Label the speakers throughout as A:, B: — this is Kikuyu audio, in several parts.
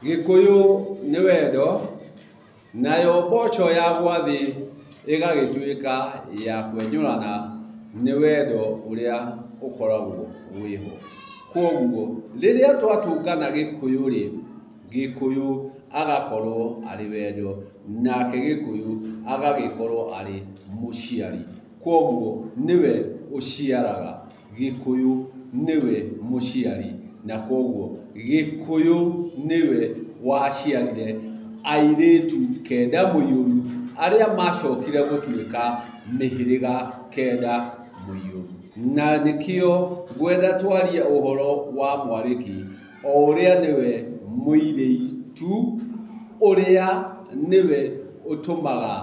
A: Gĩkũyũ nĩ wendo, nayo mboco ya gwathĩ ĩgagĩtuĩka ya kwenyũrana nĩ wendo ũrĩa ũkoragwo wĩho. Kwoguo rĩrĩa twatũngana Gĩkũyũ rĩ, Gĩkũyũ agakorwo arĩ wendo, nake Gĩkũyũ agagĩkorwo arĩ mũciari. Kwoguo nĩwe ũciaraga, Gĩkũyũ nĩwe mũciari, na kwoguo Gĩkũyũ nĩwe waciarire airĩtu kenda mũiyũru arĩa macokire gũtuĩka mĩhĩrĩga kenda mũiyũru. Na nĩkĩo ngwenda twarie ũhoro wa Mwarĩki o ũrĩa nĩwe mũirĩtu ũrĩa nĩwe ũtũmaga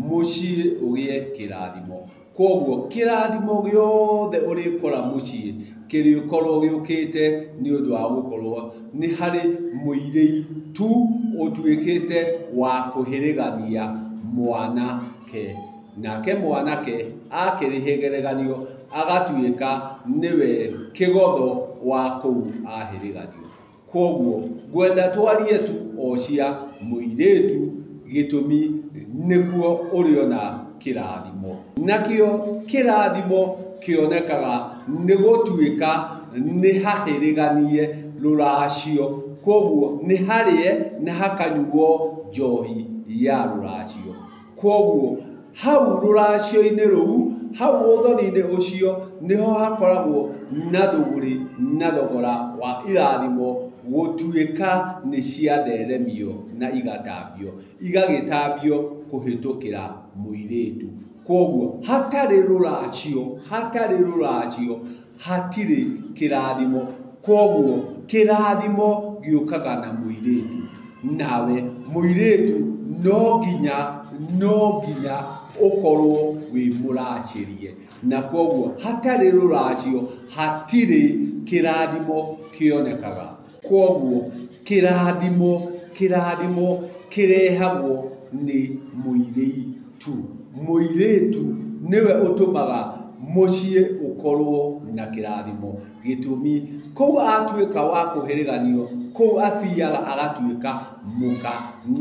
A: mũciĩ ũgĩe kĩrathimo. Kwoguo kĩrathimo gĩothe ũrĩkora mũciĩ kĩrĩkorwo gĩũkĩte nĩ ũndũ wa gũkorwo nĩ harĩ mũirĩtu ũtuĩkĩte wa kũhĩrĩgania mwanake. Nake mwanake akĩrĩhĩrĩganio agatuĩka nĩwe kĩgotho wa kũu ahĩrĩganio. Kwoguo ngwenda twarie tu o cia mũirĩtu gĩtũmi nĩkuo ũrĩona kĩrathimo. Nakĩo kĩrathimo kĩonekaga nĩ gũtuĩka nĩ hahĩrĩganie rũracio. Kwoguo nĩ harĩe na hakanyuo njohi ya rũracio. Kwoguo hau rũracio-inĩ rũu, hau ũthoni-inĩ ũcio nĩho hakoragwo na thũgũrĩ na thogora wa irathimo gũtuĩka nĩ ciatheremio na igatambio, igagĩtambio kũhĩtũkĩra mũirĩtu. Kwoguo hatarĩ rũracio, hatarĩ rũracio, hatirĩ kĩrathimo. Kwoguo kĩrathimo gĩũkaga na mũirĩtu. Nawe mũirĩtu no nginya ũkorwo wĩ mũracĩrie. Na kwoguo hatarĩ rũracio hatirĩ kĩrathimo kĩonekaga. Kwoguo kĩrathimo kĩrehagwo nĩ mũirĩtu. Mũirĩtu nĩwe ũtũmaga mũciĩ ũkorwo na kĩrathimo. Gĩtũmi kũu atuĩka wa kũhĩrĩganio, kũu athiaga agatuĩka mũka,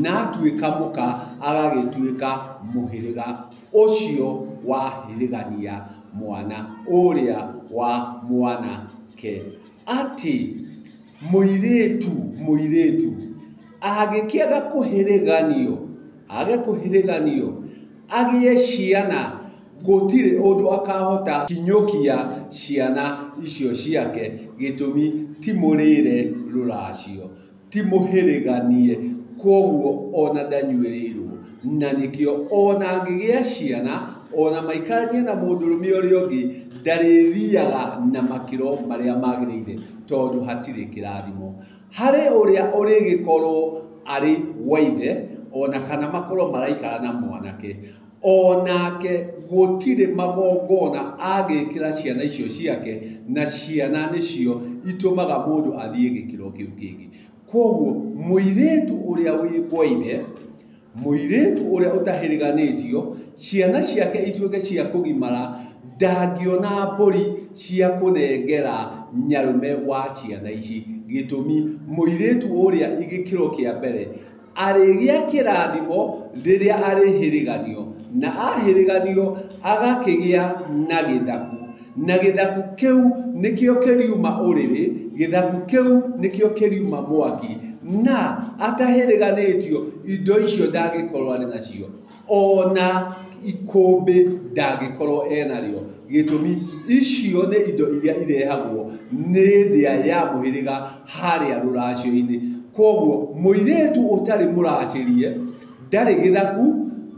A: na atuĩka mũka agagĩtuĩka mũhĩrĩga ũcio wahĩrĩgania mwana ũrĩa wa mwanake. Atĩ mũirĩtu angĩkĩaga kũhĩrĩganio, age kũhĩrĩganio, agĩe ciana, gũtirĩ ũndũ akahota kinyũkia ciana icio ciake. Gĩtũmi ti mũrĩre rũracio, ti mũhĩrĩganie, kwoguo ona ndanyuĩrĩirwo. Na nĩkĩo ona angĩgĩa ciana, ona maikaranie na mũndũrũme ũrĩa ũngĩ, ndarĩthiaga na makĩro marĩa magĩrĩire tondũ hatirĩ kĩrathimo. Harĩ ũrĩa ũrĩgĩkorwo arĩ wa ithe, ona kana makorwo maraikara na mwanake, onake gũtirĩ magongona angĩkĩra ciana icio ciake, na ciana nĩcio itũmaga mũndũ athiĩ gĩkĩro kĩu kĩngĩ. Kwoguo mũirĩtu ũrĩa wĩ kwa ithe, mũirĩtu ũrĩa ũtahĩrĩganĩtio, ciana ciake ituĩke cia kũgimara, ndangĩona mbũri cia kũnengera nyarũme wa ciana ici. Gĩtũmi mũirĩtu ũrĩa gĩkĩro kĩa mbere arĩgĩa kĩrathimo rĩrĩa arĩhĩrĩganio, na ahĩrĩganio agakĩgĩa na gĩthaku, na gĩthaku kĩu nĩkĩo kĩriuma ũrĩrĩ, gĩthaku kĩu nĩkĩo kĩriuma mwaki, na atahĩrĩganĩtio indo icio ndangĩkorwo arĩ nacio, ona ikũmbĩ ndangĩkorwo enarĩo. Gĩtũmi icio nĩ indo iria irehagwo nĩ ndĩa ya mũhĩrĩga harĩa rũracio-inĩ. Kwoguo mũirĩtu ũtarĩ mũracĩrie ndarĩ gĩthaku,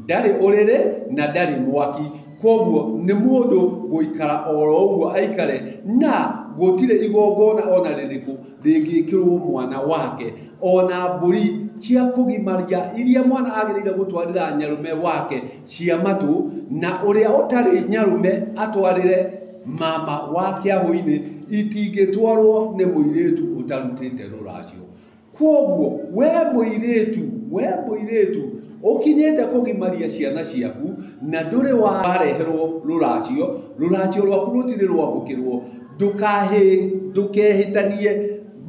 A: ndarĩ ũrĩrĩ na ndarĩ mwaki. Kwoguo nĩ mũndũ gũikara oro ũguo aikare, na gũtirĩ igongona ona rĩrĩkũ rĩngĩkĩrwo mwana wake, ona mbũri cia kũgimaria iria mwana agĩrĩire gũtwarĩra nyarũme wake cia matũ, na ũrĩa ũtarĩ nyarũme atwarĩre mama wa kĩahũ-inĩ, itingĩtwarwo nĩ mũirĩtu ũtarutĩte rũracio. Kwoguo we mũirĩtu ũkinyĩte kũgimaria ciana ciaku na ndũrĩ wareherwo rũracio, rũracio rwaku rũtirĩ rwamũkĩrwo, ndũkehĩtanie,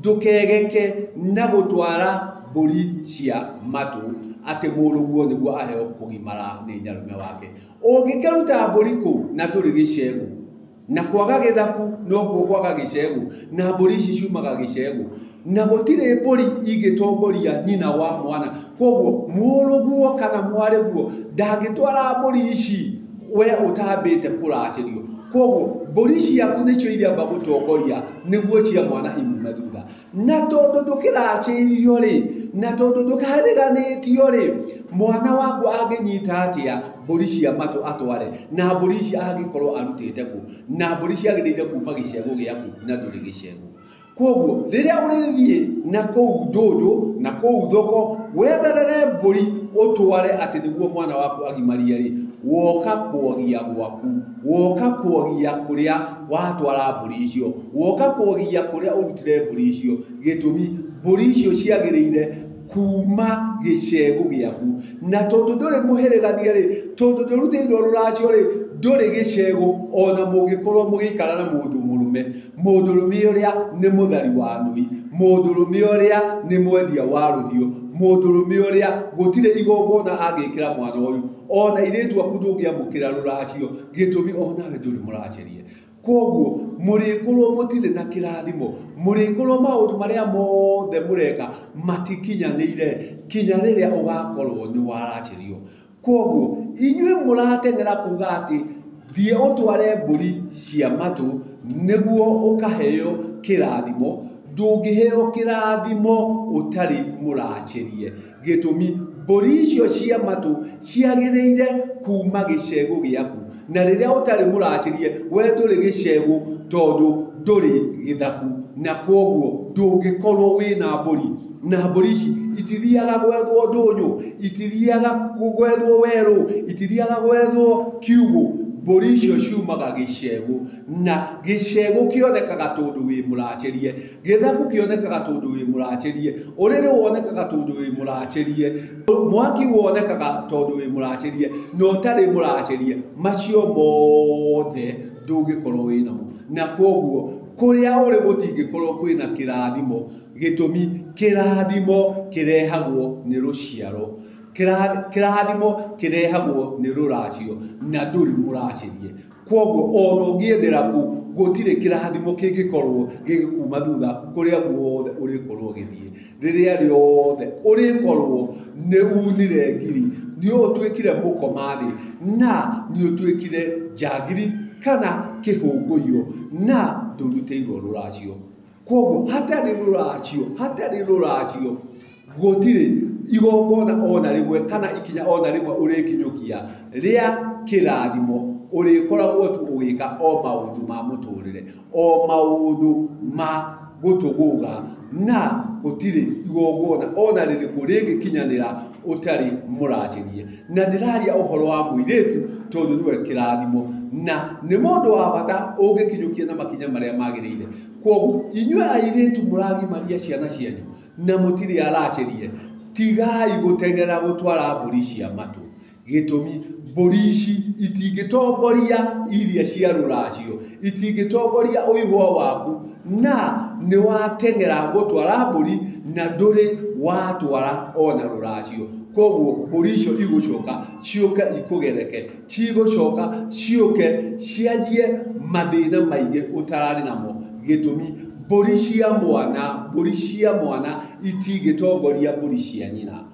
A: ndũkegeke na gũtwara mbũri cia matũ atĩ mũrũguo nĩguo aheo kũgimara nĩ nyarume wake. Ũngĩkĩruta mbũri kũ na ndũrĩ gĩcegũ? Na kwaga gĩthaku nokuo kwaga gĩcegũ, na mbũri ici ciumaga gĩcegũ, na gũtirĩ mbũri ingĩtongoria nyina wa mwana. Koguo mũrũguo kana mwarĩguo ndangĩtwara mbũri ici we ũtambĩte kũracĩrio. Koguo mbũri ciaku nĩcio irĩamba gũtongoria nĩguo cia mwana imume thutha. Na tondũ ndũkĩracĩirio rĩ, na tondũ ndũkĩhĩrĩganĩtio rĩ, mwana waku angĩnyita atĩa mbũri cia matũ atware? Na mbũri ici angĩkorwo arutĩte kũ? Na mbũri ciagĩrĩire kuma gĩcegũ gĩaku na ndũrĩ gĩcegũ. Koguo rĩrĩa ũrĩthiĩ na kũu ndũnyũ na kũu thoko wetherere mbũri ũtware atĩ nĩguo mwana waku agimarie rĩ, woka kuogia gwaku, woka kuogia kũrĩa watwara mbũri icio, woka kuogia kũrĩa ũrutire mbũri icio. Gĩtũmi, mbũri icio ciagĩrĩire kuma gĩcegũ gĩaku, na tondũ ndũrĩ mũhĩrĩgania rĩ, tondũ ndũrutĩirwo rũracio rĩ, ndũrĩ gĩcegũ. Ona mũngĩkorwo mũgĩikara na mũndũ mũrũme, mũndũrũme ũrĩa nĩ mũthari wa nui, mũndũrũme ũrĩa nĩ mwendia wa rũhiũ, mũndũrũme ũrĩa gũtirĩ igongona angĩkĩra mwana ũyũ, ona airĩtu aku ndũngĩamũkĩra rũracio. Gĩtũmi, onawe ndũrĩ mũracĩrie. Koguo mũrĩkorwo mũtirĩ na kĩrathimo, mũrĩkorwo maũndũ marĩa mothe mũreka matikinyanĩire kinya rĩrĩa ũgakorwo nĩ waracĩrio. Koguo inyuĩ mũrateng'era kuga atĩ thiĩ ũtware mbũri cia matũ nĩguo ũkaheo kĩrathimo, ndũngĩheo kĩrathimo ũtarĩ mũracĩrie. Gĩtũmi, mbũri icio cia matũ ciagĩrĩire kuma gĩcegũ gĩaku, na rĩrĩa ũtarĩ mũracĩrie we ndũrĩ gĩcegũ tondũ ndũrĩ gĩthaku, na koguo ndũngĩkorwo wĩna mbũri. Na mbũri ici itithiaga gwethwo ndũnyũ, itithiaga gwethwo werũ, itithiaga gwethwo kiugũ. Mbũri icio ciumaga gĩcegũ, na gĩcegũ kĩonekaga tondũ wĩ mũracĩrie, gĩthaku kĩonekaga tondũ wĩ mũracĩrie, ũrĩrĩ wonekaga tondũ wĩ mũracĩrie, mwaki wonekaga tondũ wĩ mũracĩrie, na ũtarĩ mũracĩrie, macio mothe ndũngĩkorwo wĩ namo. Na koguo kũrĩa ũrĩ gũtingĩkorwo kwĩna kĩrathimo. Gĩtũmi, kĩrathimo kĩrehagwo nĩ rũciaro, kĩrathimo kĩrehagwo nĩ rũracio, na ndũrĩ mũracĩrie. Koguo ona ũngĩendera kũ, gũtirĩ kĩrathimo kĩngĩkorwo gĩgĩkuma thutha kũrĩa guothe ũrĩkorwo ũgĩthiĩ. Rĩrĩa rĩothe ũrĩkorwo nĩ unire ngiri, nĩ ũtuĩkire mũkomathĩ, na nĩ ũtuĩkire njangiri kana kĩhũngũyũ, na ndũrutĩirwo rũracio. Koguo hatarĩ rũracio, hatarĩ rũracio, gũtirĩ igongona ona rĩmwe kana ikinya ona rĩmwe ũrĩkinyũkia rĩa kĩrathimo. Ũrĩkoragwo tu ũgĩka o maũndũ ma mũtũrĩre, o maũndũ ma gũtũgũga, na gũtirĩ igongona ona rĩrĩkũ rĩngĩkinyanĩra ũtarĩ mũracĩrie. Na ndĩraria ũhoro wa mũirĩtu tondũ nĩwe kĩrathimo, na nĩ mũndũ wa bata ũngĩkinyũkia na makinya marĩa magĩrĩire. Koguo inyuĩ airĩtu mũragimaria ciana cianyu na mũtirĩ aracĩrie, tigai gũteng'era gũtwara mbũri cia matũ. Gĩtũmi, mbũri ici itingĩtongoria iria cia rũracio, itingĩtongoria ũihwa waku, na nĩ wateng'era gũtwara mbũri na ndũrĩ watwara ona rũracio. Koguo mbũri icio igũcoka ciũke ikũgereke, cigũcoka ciũke cianjie mathĩna maingĩ ũtararĩ namo. Gĩtũmi, mbũri cia mwana, mbũri cia mwana itingĩtongoria mbũri cia nyina.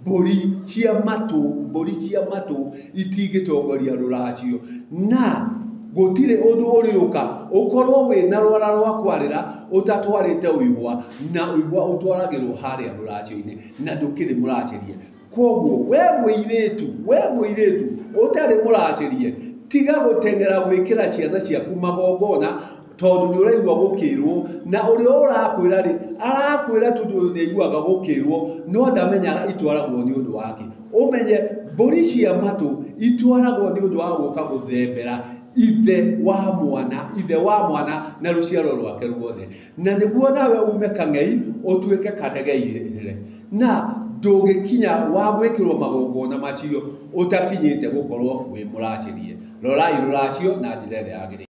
A: Mbũri cia matũ, mbũri cia matũ itingĩtongoria rũracio, na gũtirĩ ũndũ ũrĩũka ũkorwo wĩna rwara rwa kwarĩra ũtatwarĩte ũihwa, na ũihwa ũtwaragĩrwo harĩa rũracio-inĩ na ndũkĩrĩ mũracĩrie. Koguo we mũirĩtu, we mũirĩtu ũtarĩ mũracĩrie, tiga gũteng'era gwĩkĩra ciana ciaku magongona tondũ nĩ ũraigua gũkĩrwo, na ũrĩa ũrakwĩra rĩ, arakwĩra tondũ nĩ aiguaga gũkĩrwo, no ndamenyaga itwaragwo nĩ ũndũ wake. Ũmenye mbũri cia matũ itwaragwo nĩ ũndũ wa gũka gũthembera ithe wa mwana, ithe wa mwana na rũciaro rwake ruothe, na nĩguo nawe ume kang'ei ũtuĩke karegeire, na ndũngĩkinya wa gwĩkĩrwo magongona macio ũtakinyĩte gũkorwo wĩ mũracĩrie. Rorai rũracio na njĩra ĩrĩa yagĩrĩire.